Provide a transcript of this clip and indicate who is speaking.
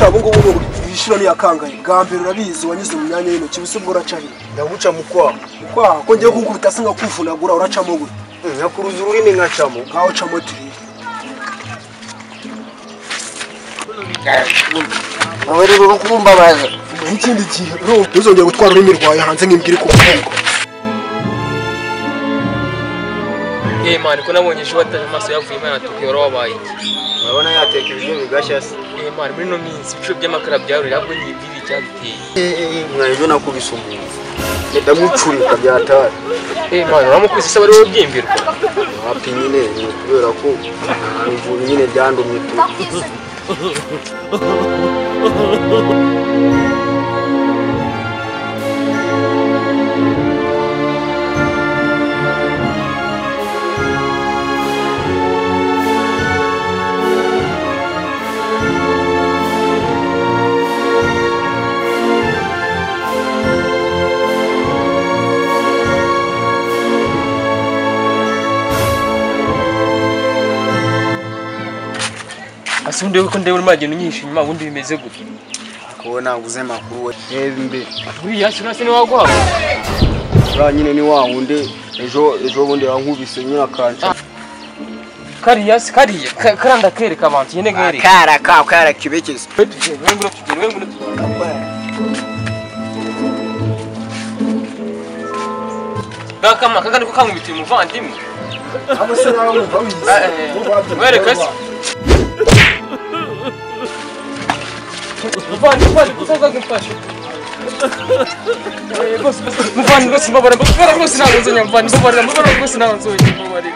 Speaker 1: Shabo ngubu ibishiro ni yakangaye. Bwa mbere urabizi wanyuze mu myanya y'intoki ubwo uraca he?
Speaker 2: Ndaguca mu kwaha.
Speaker 1: Kwaha ko ngiye kugukubita singa kuvunagura uracamo gute?
Speaker 2: Nkakuruza ururimi nkacamo.
Speaker 1: Ngaho camo turi.
Speaker 3: Wowe rero urukumbabaza.
Speaker 1: Ikindi gihe ntuzongere gutwara ururimi rwawe hanze nk'imbwa iri ku mugongo.
Speaker 4: Eh man, ko nabonye ejo wataje amaso yavuye Imana tukiyora wabaye iki?
Speaker 2: Urabona yateka ibiryo bigashya se.
Speaker 4: Eh man, muri no minsi ibiciro by'amakara byarurira ahubwo ni ibiri cyabiteye.
Speaker 2: Eh mwana ejo nakubise umuntu. Ndamucurika byatari.
Speaker 4: Eh man, uramukubise se bari wowe byimbirwa.
Speaker 2: Wapi nyine ni kubera ko imvura nyine byandumye tu.
Speaker 4: Asundi ko ndebura magendo nyinshi nyuma ubundi bimeze gute?
Speaker 2: Ko naguze makuru we. Reba imbere.
Speaker 4: Uriya sinase ni wagwa.
Speaker 2: Ura nyine ni wa wundi ejo bundi yankubise nyine akanca.
Speaker 4: Kariya si kariya karanda kereka abantu nyine gereka.
Speaker 2: Kara ka kara kibekeze.
Speaker 4: Tugende tugende. Bakama kagani ko kankubitiye umuvandimwe.
Speaker 1: Abo se nawe umva wize.
Speaker 4: Wereka se. Muvandi kusaza gufasha. Muvandi rwose mbabara rwose ntabwo nzongera muvandi mbabara rwose ntabwo nzongera mbabarira.